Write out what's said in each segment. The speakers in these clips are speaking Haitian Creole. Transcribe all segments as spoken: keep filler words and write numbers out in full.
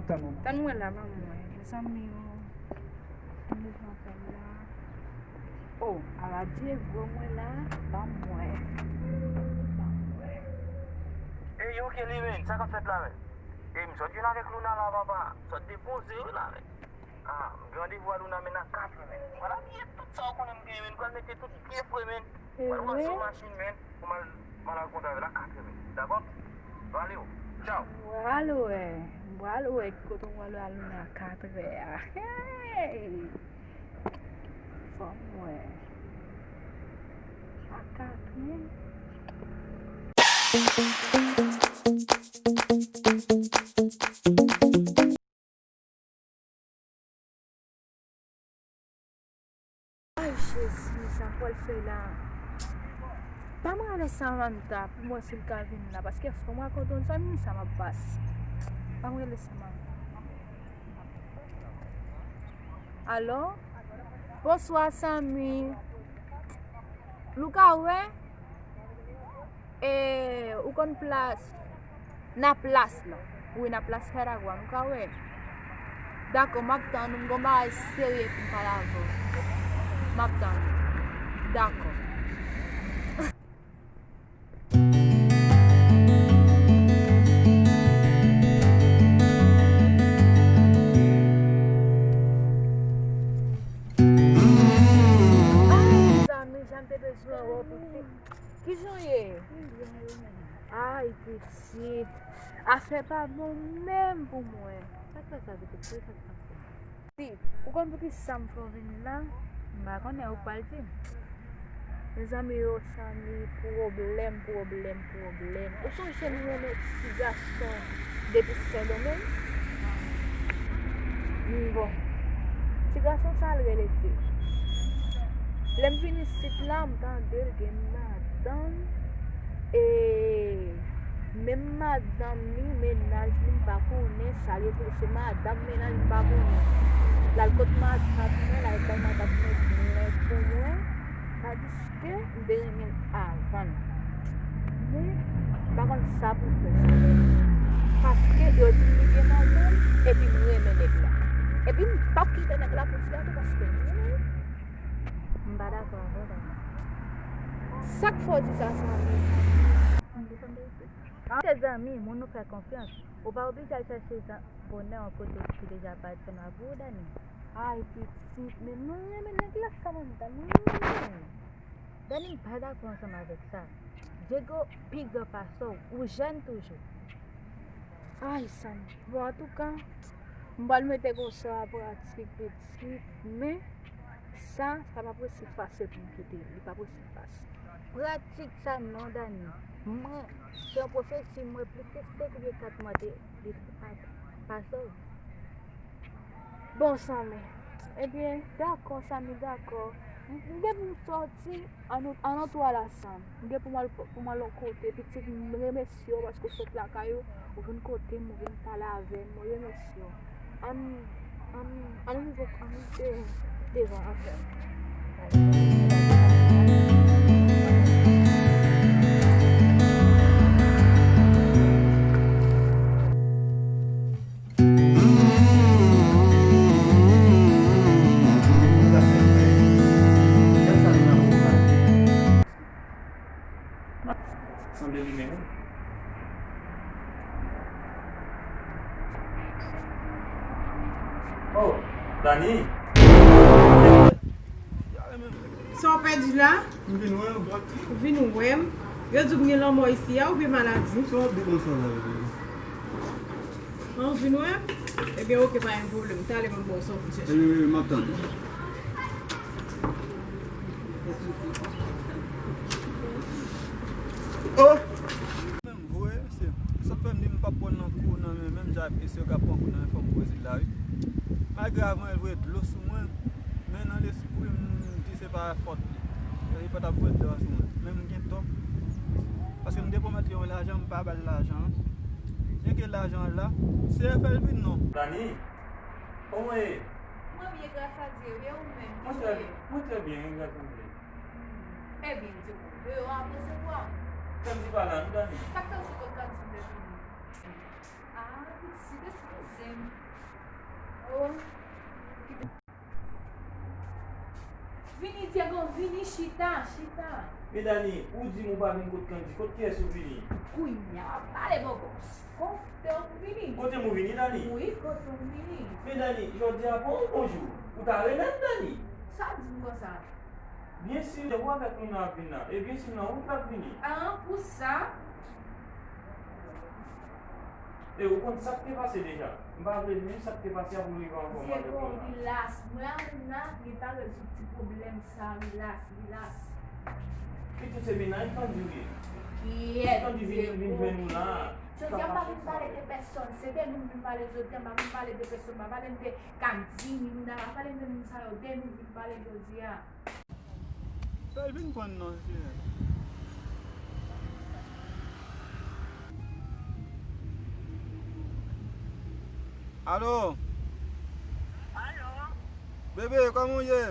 Tann mwen la, ban m wè. Mezanmi, oh. M bezwen apèl la. Oh, ala Diego mwen la, ban m wè. Ban m wè. Ey, yo, Kelly, men, sa k ap fèt la, men? Ey, m sot jwenn avèk Luna la, papa. M sot depoze wi la, men. Ah, m gen randevou a Luna, men nan kat è, men. Mwen abiye tout sa ou konnen m genyen, men. M pral mete tout byen fre, men. Mwen al wè sou machin, men, pou m al, m al rankontre avè l a kat è, men. Dakò? Valeo. Tchaw. M pral wè. M pral wè ki kote m pral wè Luna a kat è a. Hey! Fò m wè. A kat è? Ay, Jezi, sa m pral fè la? Ban m rele Samantha pou m wè si l ka vin la, paske fò m rakonte yon zanmi sa m ap pase. Ban m rele Samantha. Alo? Bonswa, Samy. Ou ka wè? E, ou konn plas, nan plas la. Wi, nan plas Karagwa, nou ka wè. Dakò, m ap tann ou, m gon bagay serye pou m pale avè w. M ap tann ou. Dakò. Ah, mezanmi, jan m te bezwen wè w pou fi. Kijan w ye? M byen, e ou menm? Ay, pitit. Afè pa bon menm pou mwen. Sa k fè sa, pitit? Ki sa k pase? Pitit, ou konn poukisa m fè w vin la? M pa konnen, ou pral di m. Mezanmi yo, Samy, pwoblèm, pwoblèm, pwoblèm. Ou sonje m renmen ti gason depi Sendomeng? M, bon. Ti gason sa l rele Diego. Lè m vin isit la, m tande l gen madanm. E menm madanm li, mennaj li, m pa konnen sa l ye tou. Se madanm, mennaj, m pa konnen. L al kot matant mwen, l al bay matant mwen plent pou mwen. Tadiske m te renmen l avan l. Men, m pa konn sa pou m fè sa. Paske yo di m li gen madanm, epi m renmen nèg la. Epi m p ap kite nèg la pou ti gason paske m renmen l. M pa dakò avè w, Dani. Sa k fè w di sa, sa, sa? Chèchè zanmi, moun ou fè konfyans. Ou pa oblije al chèche zan-, bonè yon kote ki deja pa disponible pou ou, Dani. Ay, pitit, men mwen renmen nèg la, Samantha, mwen renmen l. Dani, m pa dakò ansanm avèk sa. Diego pi gran pase w, ou jèn toujou. Ay, Samy. Bon, antouka, m pral mete konsa an pratik, pitit, men sa, sa pa posib fasil pou m kite l. Li pa posib fasil. Pratik sa non, Dani. Mwen, se yon pwofesi, mwen plis ke senk oubyen kat mwa te, li pa, pase w. Bon, Samy. Ebyen, dakò, Samy, dakò. M, m gen pou m sòti, ann, ann antre la, Samy. M gen pou m al, pou m al yon kote. Pitit, m remèsye w paske w sot lakay ou, ou vin kote m, ou vin pale avè m. Mwen remèsye w. Ann, ann, ann rive, ann rive devan avè m. Sanble li menm wi. Oh, Dani. Sa w pèdi la? M vin wè w. Ou vin wè m? Yo di w gen lanmò isi a oubyen maladi? Sa w ap di konsa la, bebe? An, w vin wè m? Ebyen, oke, pa gen pwoblèm. Talè, m ap ba w sa w vin chèche. Wi, wi, wi, m ap tann ou. Oh! Menm vre, mesye. Sa k fè m di m p ap pran nan kou nan men, menm jan ak mesye yo k ap pran kou nan men fanm Brezil la, wi. Malgre avan, l voye dlo sou mwen, men nan lespri m, m di se pa fòt li. Li pa t ap voye dlo a sou mwen. Men m gen tò. Paske m te pwomèt li yon lajan, m pa ba l lajan an. Byenke lajan an la, se fè l vin non. Dani, kòman w ye? Mwen byen, gras a Dye, wi, e ou menm, kijan w ye? Mwen trè byen, wi, gras a Dye. Ebyen, di mwen, deyò a bon se bwa? Fè m di pa la, non, Dani. Sa k tann sou kòd kap di m lè fini? Ah, pitit, eskize m. Oh. Vini, Diego, vini, chita, chita. Men Dani, ou di m ou pa vin kot Kandi, kot kiyès ou vini? Kounye a w ap pale, bòbòs. Kote w vini? Kote m ou vini, Dani? Wi, kote w vini? Men Dani, jodi a pa yon bon jou. Ou ta renmen m, Dani? Sa w di m konsa? Byen si, se ou avèk moun nan ap vin la. E byen si nan wout l ap vini. An, pou sa? E ou konn sa k te pase deja. M pa vle menm sa k te pase a pou l rive ankò, m pa vle. Diego, relax. Mwen avè w la, li pa rezoud ti pwoblèm sa, relax, relax. Pitit se mennaj Kandi w ye. Kiyès? Kandi vin, vin jwenn ou la. Jodi a, m pa vin pale de pèsòn. Se de nou m vin pale jodi a, m pa vin pale de pèsòn. M pa pale de Kandi, Luna, m pa pale de moun sa yo. De nou m vin pale jodi a. Fè l vin pran non, mesye. Alo? Alo? Bebe, kòman w ye?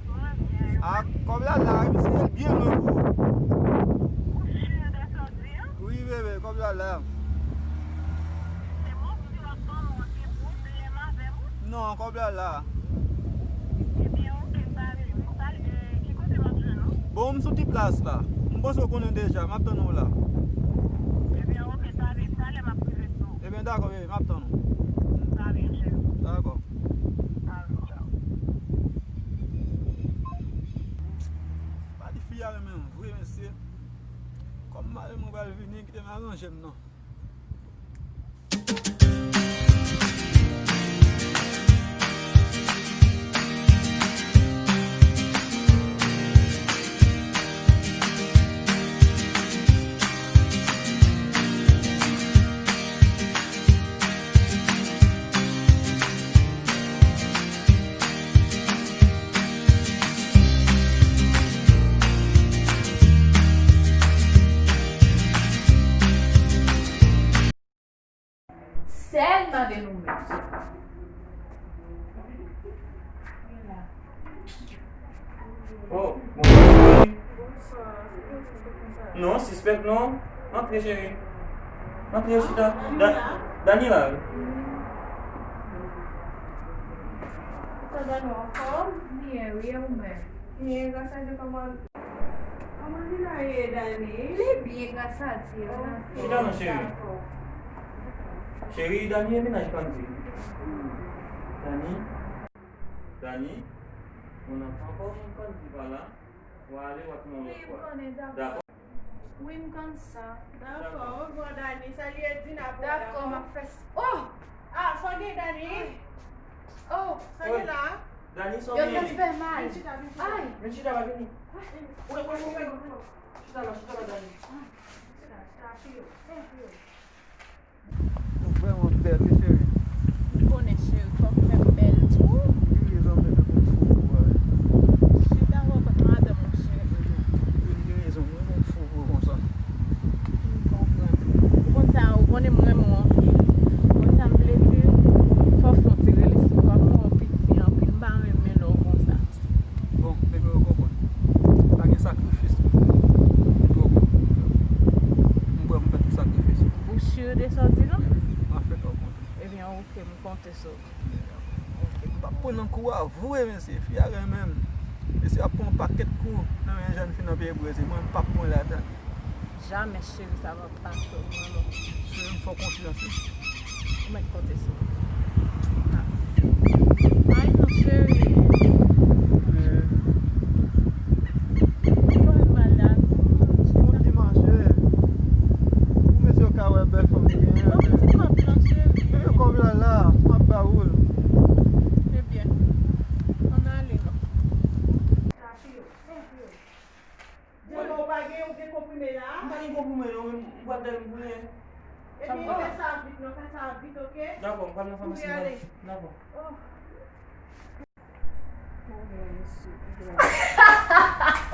Mwen byen. A, kòb la la, wi, mesye, l byen lwen pou ou. Ou si de sa w di a? Wi, bebe, kòb la la. Se mwen ki w ap ban mwen, w gen pwoblèm avè m? Non, kòb la la. Ebyen, oke, m pa vle, m pa, eh, ki kote m ap jwenn ou? Bon, m sou ti plas la. M panse w konnen deja, m ap tann ou la. Ebyen, oke, pa vle, talè m ap rive sou ou. Ebyen, dakò, bebe, m ap tann ou. Pa vle, cheri. Dakò. Alò, tchaw. Pa di fi a renmen m vre, mesye. Kòm mari mwen pral vini, kite m aranje m non. Sèlman de nou menm. Oh, bon. Non, sispèk non. Antre, cheri. Antre, chita. Da-, Daniela. Ou konn Dani anfòm? Byen, wi, e ou menm? Byen, gras a Dye, kòman? Kòman Lina ye, Dani? Li byen, gras a Dye. Ok, dakò. Chita non, cheri. Cheri, Dani e mennaj Kandi. Dani? Dani? Mon enfant, kòm Kandi pa la, w a ale, w a tounen yon lòt fwa. Wi, m konnen, dakò. Dakò. Wi, m konn sa. Dakò, dakò. Obwa, Dani. Salye Dina pou ou, dakò, dakò? M ap fè s-, oh! Ah, sa w gen, Dani? Ay. Oh! Sa w gen la? Dani, sa w gen? Yo tèt fè mal. Vin chita, vin chita. Ay! Vin chita, pa vini. Ay. Wi, wi, wi, wi, wi. Chita la, chita la, Dani. Ay. Chita, chita, pi yo. Pi yo. Ou vrèman bèl, wi, cheri. M konnen, cheri, fò m fè m bèl tou. Wi, zanmi, men pou m fou pou ou, wi. Chita avè w kot madanm ou, cheri. Wi, gen rezon, mwen pou m fou pou ou konsa. M konprann. Ou konn sa, ou konnen m renmen w anpil. Ou konn sa m vle di, fò w fè yon ti rele sou kò m, ou piti anpil, m pa renmen lè w konsa. Bon, bebe, ou konprann. Pa gen sakrifis. Ou konprann. M prè pou m fè tout sakrifis. Ou si de sa w di la? M ap fè sa w konprann. Ebyen, oke, m konte sou ou. Oke. M p ap pran nan kou a vre, mesye. Fi a renmen m. Mesye ap pran yon pakèt kou nan men jèn fi nan peyi Brezil. Mwen, m p ap pran ladan l. Jamè, cheri, sa p ap pase, mwen menm. Cheri, m fè w konfyans, wi. Ou mèt konte sou mwen. Ay, non, cheri. Ou konn malad. Bon dimanch, wi. Ou mesye yo ka wè bèl fanm li genyen. Bon, ti kòb lan, cheri. Epi kòb la la, m ap ba ou l. Ebyen, ann ale, non. Djemo, ou pa gen, ou gen konprime la? M pa gen konprime non, men m pral dèyè m pou lè. Epi fè sa vit non, fè sa vit, oke? Dakò, m pral nan famasi. Dakò. Oh.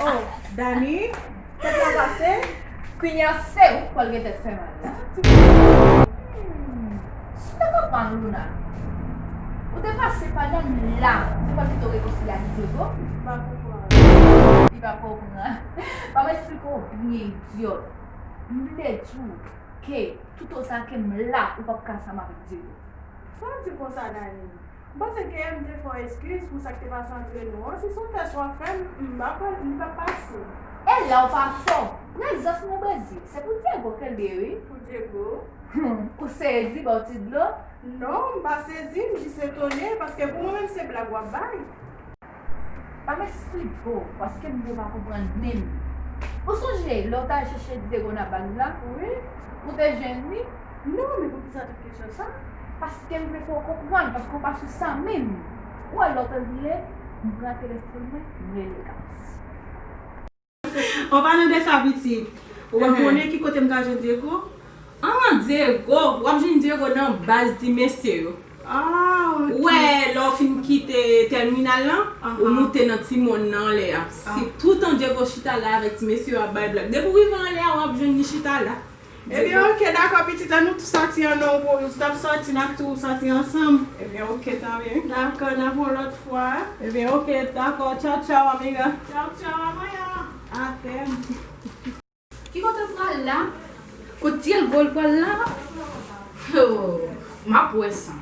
Oh, Dani, tèt la pase? Kounye a se ou k pral gen tèt fè mal la. Hmm. Chita kanpe, Luna. Ou te pase pandan m la. Se pa pito rekonsilye ak Diego? M pa konprann. Li pa konprann. Ban m esplike w byen, idyòt. M vle di w, Ke, toutotan ke m la, ou p ap ka ansanm avèk Diego. Sa w di konsa, Dani? M panse ke m te fè w eskiz pou sa k te pase antre nou an. Si se yon tès w ap fè m, m pa pral, li p ap pase. E lè w pa fè w, prezans mwen Brezil, se pou Diego ke l ye, wi. Pou Diego? Hmm, ou sezi, ba w ti dlo? Non, m pa sezi, m jis etone, paske pou mwen menm se blag w ap bay. Pa m esplike w, paske m te pa konprann menm. Ou sonje lè w t al chèche Diego nan bal la? Wi. Ou te jwenn li? Non, men poukisa tout kesyon sa? Paske m vle fè w konprann, paske w pa sou sa menm. Ou wè lè w te vire, m pran telefòn mwen, m rele Carlos. An palan de sa, pitit, ou wè konnen ki kote m ka jwenn Diego? Ah, Diego, w ap jwenn Diego nan baz ti mesye yo. Ah, ok. Ou wè, lè w fin kite tèminal lan, ou moute nan ti mòn nan anlè a. Se toutan Diego chita la avèk ti mesye yo ap bay blag. Depi w rive anlè a, w ap jwenn li chita la. Ebyen, ok, dakò, pitit, ann nou tou sòti an non, pou nou tout ap sòti, n ap tou sòti ansanm. Ebyen, ok, tan byen. Dakò, n ap yon lòt fwa. Ebyen, ok, dakò, tchaw, tchaw, amiga. Tchaw, tchaw, amaya. Atè. Ki kote l pral la? Kot Diego l pral la? Oh, m ap wè sa.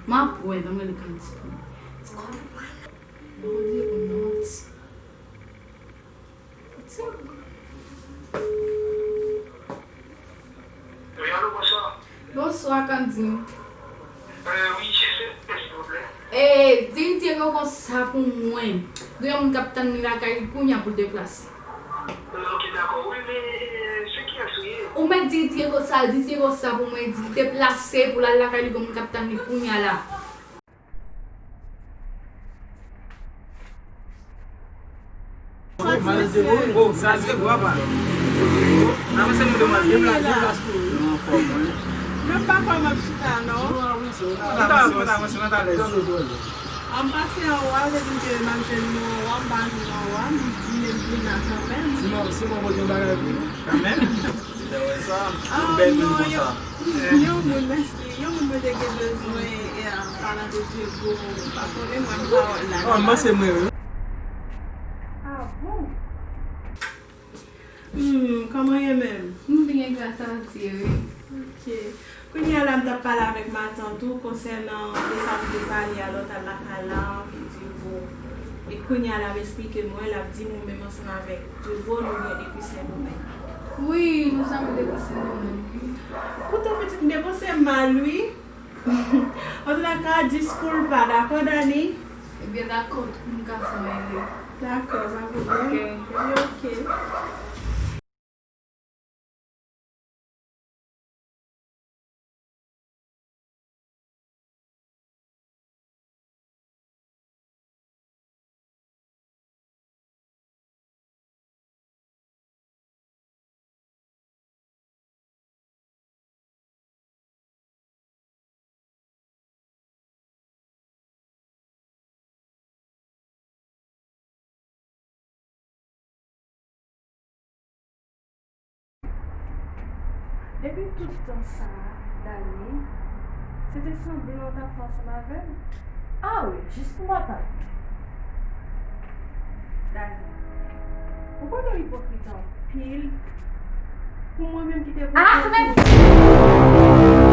M ap wè, ban m rele Kanti. Ki kote l pral la? Ban m rele Kanti. Wi, alo, bonswa. Bonswa, Kandy. Euh, wi, se, se, silvouplè. E, di Diego konsa pou mwen. Gen yon moun k ap tann li lakay li kounya pou l deplase. Euh, ok, dakò. Wi, men, euh, se kiyès ou ye? Ou mèt di Diego sa, di Diego sa pou mwen, di deplase pou l al lakay li, gen yon moun k ap tann li kounya la. Malzere, oh, Malzere, papa. Avanse nou de Malzere. Nou anfòm, wi. Nou pa kòman chita, non? Nou avanse, nou avanse, nou alèz. An pase anwo a, se di ke m ap jwenn nou anwo a, m pa jwenn nou anwo a, m vin la kanmenm. Sinon, sinon, mwen gen bagay pou nou. Kanmenm? Ou bèl moun konsa. Yon moun, mèsi. Yon moun mwen te gen bezwen, e, a, palan de Diego, m pa konnen mwen m pa wè l la. Oh, m panse mwen, wi. Ah bon? Hmm, kòman ye menm? M byen, gras a Dye, wi. Ok. Kounye a la, m t ap pale avèk matant ou konsènan de sa m te pale a lòt al lakay la, ki di bon. E kounye a la, m esplike mwen, l ap di m ou menm ansanm avèk Diego, nou byen depi Sendomeng. Wi, nou zanmi depi Sendomeng, wi. Poutan pitit m te panse m mal, wi. Antoulaka, disculpa, dakò, Dani? Ebyen, dakò, tout moun ka fè yon erè. Dakò, pa pwoblèm. Ok. Ebyen, ok. Depi tout tan sa a, Dani, se te sanblan w t ap fè ansanm avè m? A wi, jis pou m pa tann. Dani, ou konnen w ipokrit anpil. Pou mwen menm ki te... Ah, se menm!